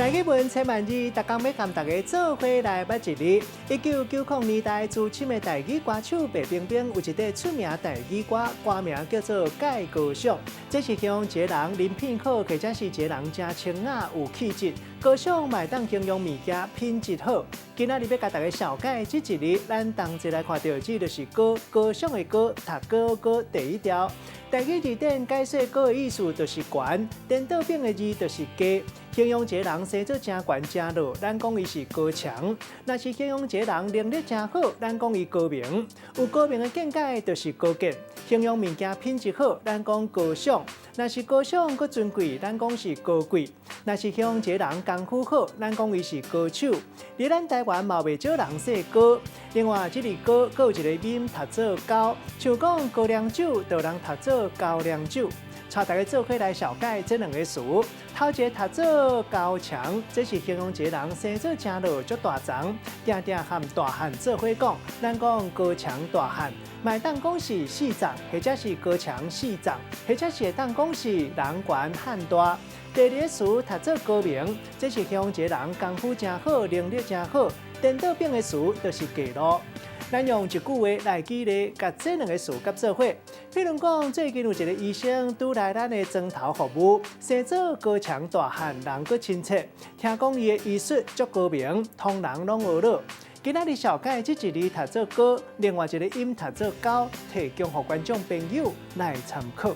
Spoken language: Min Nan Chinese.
台語文千萬字，逐工欲共大家做伙來捌一字。1990年代，資深的台語歌手白冰冰有一塊出名台語歌，歌名叫做《蓋高尚》。這是形容一个人人品好，或者是一个人誠清雅有氣質。高尚嘛會當形容物件品質好。今仔日欲共大家紹介這一字，咱同齊來看著這就是高，高尚的高，讀高高第一條。台語字典解釋高的意思就是懸，顛倒反的字就是低。形容一个人生做誠懸誠弱，咱講伊是高牆；若是形容一個人能力誠好，咱講伊高明。有高明的見解就是高見。形容物件品質好，咱講高尚；若是高尚閣尊貴，咱講是高貴。若是形容一個人功夫好，咱講伊是高手。佇咱台灣嘛袂少人姓高。另外，這個高閣有一個音讀做高，像講高粱酒，就有人讀做高粱酒。帶大家做伙來紹介這兩個詞。頭一个讀做高牆，這是形容一個人生做誠老足大叢，定定和大漢做伙講。咱講高牆大漢，嘛會當講是四叢，或者是高牆四叢，或者是會當講是人懸漢大。第二個詞讀做高明，這是形容一個人功夫誠好，能力誠好。顛倒反的詞就是低落。咱用一句話來舉例，共這兩個詞佮做伙。譬如講，最近有一个醫生拄來咱的診頭服務，生做高牆大漢，人閣親切。聽講伊的醫術足高明，通人攏學了。今仔日紹介這一字讀做高，另外一個音讀做高，提供予觀眾朋友來參考。